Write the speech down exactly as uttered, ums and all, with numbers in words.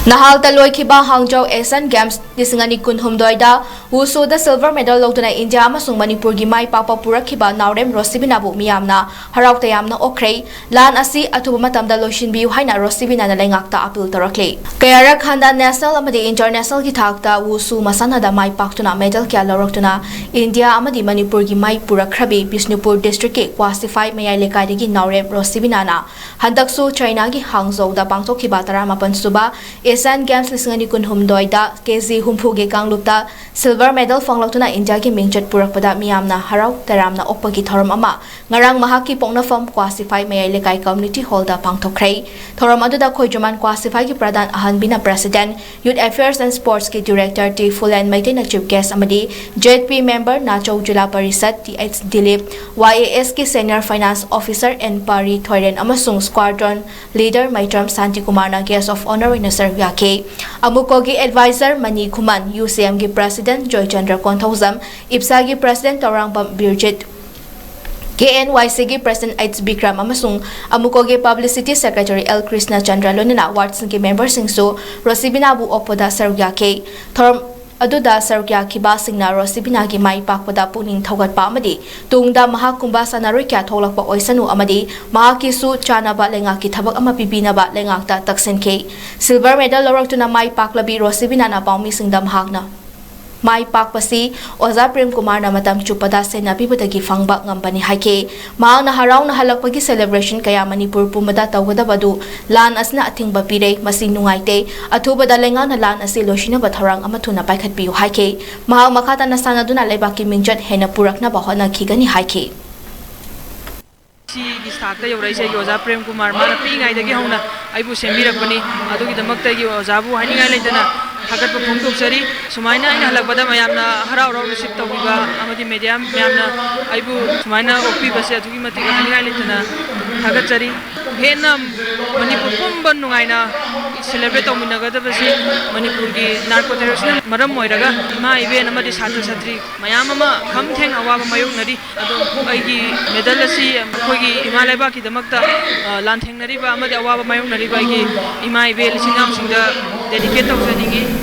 ꯅꯍꯥꯜꯇ ꯂꯣꯏꯈꯤꯕ ꯍꯥꯡꯖꯧ Asian games ꯂꯤꯁꯤꯡ ꯑꯅꯤ ꯀꯨꯟꯍꯨꯝꯗꯣꯏꯗ ꯋꯨꯁꯨꯗ silver medal ꯂꯧꯗꯨꯅ ꯏꯟꯗꯤꯌꯥ ꯑꯃꯁꯨꯡ ꯃꯅꯤꯄꯨꯔꯒꯤ ꯃꯥꯏ ꯄꯥꯛꯄ ꯄꯨꯔꯛꯈꯤꯕ ꯅꯥꯎꯔꯦꯝ ꯔꯣꯁꯤꯕꯤꯅꯥꯕꯨ ꯃꯤꯌꯥꯝꯅ ꯍꯔꯥꯎ ꯇꯌꯥꯝꯅ ꯑꯣꯛꯈ꯭ꯔꯦ꯫ ꯂꯥꯟ ꯑꯁꯤ ꯑꯊꯨꯕ ꯃꯇꯝꯗ ꯂꯣꯏꯁꯤꯟꯕꯤꯌꯨ ꯍꯥꯏꯅ ꯔꯣꯁꯤꯕꯤꯅꯥꯅ ꯂꯩꯉꯥꯛꯇ ꯑꯄꯤꯜ ꯇꯧꯔꯛꯂꯤ꯫ ꯀꯌꯥꯔꯛ ꯍꯟꯗ ꯅꯦꯁꯅꯦꯜ ꯑꯃꯗꯤ ꯏꯟꯇꯔꯅꯦꯁꯅꯦꯜꯒꯤ ꯊꯥꯛꯇ ꯋꯨꯁꯨ ꯃꯁꯥꯟꯅꯗ ꯃꯥꯏ ꯄꯥꯛꯇꯨꯅ ꯃꯦꯗꯜ ꯀꯌꯥ ꯂꯧꯔꯛꯇꯨꯅ ꯏꯟꯗꯤꯌꯥ ꯑꯃꯗꯤ ꯃꯅꯤꯄꯨꯔꯒꯤ ꯃꯥꯏ ꯄꯨꯔꯛꯈ꯭ꯔꯕꯤ ꯕꯤꯁꯅꯨꯄꯨꯔ ꯗꯤꯁꯇ꯭ꯔꯤꯛꯀꯤ ꯀ꯭ꯋꯥꯁꯤꯐꯥꯏ ꯃꯌꯥꯏ ꯂꯩꯀꯥꯏꯗꯒꯤ ꯅꯥꯎꯔꯦꯝ ꯔꯣꯁꯤꯕꯤꯅꯥꯅ ꯍꯟꯗꯛꯁꯨ ꯆꯥꯏꯅꯥꯒꯤ ꯍꯥꯡꯖꯧꯗ ꯄꯥꯡꯊꯣꯛꯈꯤꯕ ꯇꯔꯥꯃꯥꯄꯟ ꯁꯨꯕ ꯑꯦꯁꯤꯌꯥꯟ ꯒꯦꯝꯁ ꯂꯤꯁꯤꯡ ꯑꯅꯤ ꯀꯨꯟꯍꯨꯝꯗꯣꯏꯗ ꯀꯦ ꯖꯤ ꯍꯨꯝꯐꯨꯒꯤ ꯀꯥꯡꯂꯨꯞꯇ ꯁꯤꯜꯚꯔ ꯃꯦꯗꯜ ꯐꯪꯂꯛꯇꯨꯅ ꯏꯟꯗꯤꯌꯥꯒꯤ ꯃꯤꯡꯆꯠ ꯄꯨꯔꯛꯄꯗ ꯃꯤꯌꯥꯝꯅ ꯍꯔꯥꯎ ꯇꯌꯥꯝꯅ ꯑꯣꯛꯄꯒꯤ ꯊꯧꯔꯝ ꯑꯃ ꯉꯔꯥꯡ ꯃꯍꯥꯛꯀꯤ ꯄꯣꯛꯅꯐꯝ ꯀ꯭ꯋꯥꯁꯤꯐꯥꯏ ꯃꯌꯥꯏ ꯂꯩꯀꯥꯏ ꯀꯝꯌꯨꯅꯤꯇꯤ ꯍꯣꯜꯗ ꯄꯥꯡꯊꯣꯛꯈ꯭ꯔꯦ꯫ ꯊꯧꯔꯝ ꯑꯗꯨꯗ ꯈꯣꯏꯖꯨꯃꯥꯟ ꯀ꯭ꯋꯥꯁꯤꯐꯥꯏꯒꯤ ꯄ꯭ꯔꯙꯥꯟ ꯑꯍꯟꯕꯤꯅ ꯄ꯭ꯔꯁꯤꯗꯦꯟꯠ, ꯌꯨꯠ ꯑꯦꯐꯤꯌꯔꯁ ꯑꯦꯟ ꯁ꯭ꯄꯣꯔꯠꯁꯀꯤ ꯗꯤꯔꯦꯛꯇꯔ ꯇꯤ ꯐꯨꯂꯦꯟ ꯃꯩꯇꯩꯅ ꯆꯤꯐ ꯒꯦꯁ꯭ꯠ ꯑꯃꯗꯤ ꯖꯦꯗ ꯄꯤ ꯃꯦꯝꯕꯔ ꯅꯥꯆꯧ Zilla Parishad T H Dilip, Y A ꯑꯦꯁꯀꯤ senior finance officer N Pari Thoiren ꯑꯃꯁꯨꯡ ꯁ꯭ꯀ꯭ꯋꯥꯗ꯭ꯔꯣꯟ ꯂꯤꯗꯔ ꯃꯩꯇ꯭ꯔꯝ ꯁꯥꯟꯇꯤꯀꯨꯃꯥꯔꯅ ꯒꯦꯁ꯭ꯠ ꯑꯣꯐ ꯑꯣꯅꯔ ꯑꯣꯏꯅ ꯁꯔꯨꯛ ꯌꯥꯈꯤ꯫ ꯑꯃꯨꯀꯣꯒꯤ advisor Mani Khuman, U C ꯑꯦꯝꯒꯤ ꯄ꯭ꯔꯁꯤꯗꯦꯟꯠ ꯖꯣꯏꯆꯟꯗ꯭ꯔ ꯀꯣꯟꯊꯧꯖꯝ, ꯏꯞꯁꯥꯒꯤ president Thourangbam Birjit, K N Y ꯁꯤꯒꯤ ꯄ꯭ꯔꯁꯤꯗꯦꯟꯠ ꯑꯩꯆ ꯕꯤꯀ꯭ꯔꯝ ꯑꯃꯁꯨꯡ ꯑꯃꯨꯀꯣꯒꯤ ꯄꯕ꯭ꯂꯤꯁꯤꯇꯤ ꯁꯦꯀ꯭ꯔꯦꯇꯔꯤ ꯑꯦꯜ ꯀ꯭ꯔꯤꯁꯅꯆꯟꯗ꯭ꯔ ꯂꯣꯏꯅꯅ ꯋꯥꯔꯗꯁꯤꯡꯒꯤ ꯃꯦꯝꯕꯔꯁꯤꯡꯁꯨ ꯔꯣꯁꯤꯕꯤꯅꯥꯕꯨ ꯑꯣꯛꯄꯗ ꯁꯔꯨꯛ ꯌꯥꯈꯤ꯫ ꯊꯧꯔꯝ ꯑꯗꯨꯗ ꯁꯔꯨꯛ ꯌꯥꯈꯤꯕꯁꯤꯡꯅ ꯔꯣꯁꯤꯕꯤꯅꯥꯒꯤ ꯃꯥꯏ ꯄꯥꯛꯄꯗ ꯄꯨꯛꯅꯤꯡ ꯊꯧꯒꯠꯄ ꯑꯃꯗꯤ ꯇꯨꯡꯗ ꯃꯍꯥꯛꯀꯨꯝꯕ ꯁꯥꯟꯅꯔꯣꯏ ꯀꯌꯥ ꯊꯣꯛꯂꯛꯄ ꯑꯣꯏꯁꯅꯨ ꯑꯃꯗꯤ ꯃꯍꯥꯛꯀꯤꯁꯨ ꯆꯥꯅꯕ ꯂꯩꯉꯥꯛꯀꯤ ꯊꯕꯛ ꯑꯃ ꯄꯤꯕꯤꯅꯕ ꯂꯩꯉꯥꯛꯇ ꯇꯛꯁꯤꯟꯈꯤ꯫ ꯁꯤꯜꯚꯔ ꯃꯦꯗꯜ ꯂꯧꯔꯛꯇꯨꯅ ꯃꯥꯏ ꯄꯥꯛꯂꯕꯤ ꯔꯣꯁꯤꯕꯤꯅꯥꯅ ꯄꯥꯎꯃꯤꯁꯤꯡꯗ ꯃꯍꯥꯛꯅ ꯃꯥꯏ ꯄꯥꯛꯄꯁꯤ ꯑꯣꯖꯥ ꯄ꯭ꯔꯦꯝ ꯀꯨꯃꯥꯔꯅ ꯃꯇꯝ ꯆꯨꯞꯄꯗ ꯁꯦꯟꯅꯕꯤꯕꯗꯒꯤ ꯐꯪꯕ ꯉꯝꯕꯅꯤ ꯍꯥꯏꯈꯤ꯫ ꯃꯍꯥꯛꯅ ꯍꯔꯥꯎꯅ ꯍꯜꯂꯛꯄꯒꯤ ꯁꯦꯂꯦꯕ꯭ꯔꯦꯁꯟ ꯀꯌꯥ ꯃꯅꯤꯄꯨꯔ ꯄꯨꯝꯕꯗ ꯇꯧꯒꯗꯕ ꯑꯗꯨ ꯂꯥꯟ ꯑꯁꯤꯅ ꯑꯊꯤꯡꯕ ꯄꯤꯔꯦ, ꯃꯁꯤ ꯅꯨꯡꯉꯥꯏꯇꯦ꯫ ꯑꯊꯨꯕꯗ ꯂꯩꯉꯥꯛꯅ ꯂꯥꯟ ꯑꯁꯤ ꯂꯣꯏꯁꯤꯟꯅꯕ ꯊꯧꯔꯥꯡ ꯑꯃ ꯊꯨꯅ ꯄꯥꯏꯈꯠꯄꯤꯌꯨ ꯍꯥꯏꯈꯤ꯫ ꯃꯍꯥꯛ ꯃꯈꯥ ꯇꯥꯅ ꯁꯥꯟꯅꯗꯨꯅ ꯂꯩꯕꯥꯛꯀꯤ ꯃꯤꯡꯆꯠ ꯍꯦꯟꯅ ꯄꯨꯔꯛꯅꯕ ꯍꯣꯠꯅꯈꯤꯒꯅꯤ ꯍꯥꯏꯈꯤ꯫ ꯁꯤꯒꯤ ꯊꯥꯛꯇ ꯌꯧꯔꯛꯏꯁꯦ ꯑꯩꯒꯤ ꯑꯣꯖꯥ ꯄ꯭ꯔꯦꯝ ꯀꯨꯃꯥꯔ, ꯃꯥꯅ ꯄꯤꯛꯏꯉꯩꯗꯒꯤ ꯍꯧꯅ ꯑꯩꯕꯨ ꯁꯦꯝꯕꯤꯔꯛꯄꯅꯤ꯫ ꯑꯗꯨꯒꯤꯗꯃꯛꯇ ꯑꯩꯒꯤ ꯑꯣꯖꯥꯕꯨ ꯍꯥꯏꯅꯤꯡꯉꯥꯏ ꯂꯩꯇꯅ ꯊꯥꯒꯠꯄ ꯐꯣꯡꯗꯣꯛꯆꯔꯤ꯫ ꯁꯨꯃꯥꯏꯅ ꯑꯩꯅ ꯍꯜꯂꯛꯄꯗ ꯃꯌꯥꯝꯅ ꯍꯔꯥꯎ ꯍꯔꯥꯎ ꯔꯤꯁꯤꯞ ꯇꯧꯕꯤꯕ ꯑꯃꯗꯤ ꯃꯦꯗꯤꯌꯥ ꯃꯌꯥꯝꯅ ꯑꯩꯕꯨ ꯁꯨꯃꯥꯏꯅ ꯑꯣꯛꯄꯤꯕꯁꯦ ꯑꯗꯨꯛꯀꯤ ꯃꯇꯤꯛ ꯍꯥꯏꯅꯤꯡꯉꯥꯏ ꯂꯩꯇꯅ ꯊꯥꯒꯠꯆꯔꯤ꯫ ꯍꯦꯟꯅ ꯃꯅꯤꯄꯨꯔ ꯄꯨꯝꯕ ꯅꯨꯡꯉꯥꯏꯅ celebrate ꯇꯧꯃꯤꯟꯅꯒꯗꯕꯁꯤ ꯃꯅꯤꯄꯨꯔꯒꯤ ꯅꯥꯔꯀꯣ ꯇꯦꯔꯣꯔꯤꯁꯅ ꯃꯔꯝ ꯑꯣꯏꯔꯒ ꯏꯃꯥ ꯏꯕꯦꯟ ꯑꯃꯗꯤ ꯁꯥꯇ꯭ꯔ ꯁꯥꯇ꯭ꯔꯤ ꯃꯌꯥꯝ ꯑꯃ ꯈꯝ ꯊꯦꯡꯅ ꯑꯋꯥꯕ ꯃꯥꯌꯣꯛꯅꯔꯤ꯫ ꯑꯗꯣ ꯑꯩꯒꯤ medal ꯑꯁꯤ ꯑꯩꯈꯣꯏꯒꯤ ꯏꯃꯥ ꯂꯩꯕꯥꯛꯀꯤꯗꯃꯛꯇ, ꯑ, ꯂꯥꯟꯊꯦꯡꯅꯔꯤꯕ ꯑꯃꯗꯤ ꯑꯋꯥꯕ ꯃꯥꯌꯣꯛꯅꯔꯤꯕ ꯑꯩꯒꯤ ꯏꯃꯥ ꯏꯕꯦꯜ ꯏꯆꯤꯟ ꯏꯅꯥꯎꯁꯤꯡꯗ dedicate ꯇꯧꯖꯅꯤꯡꯉꯤ꯫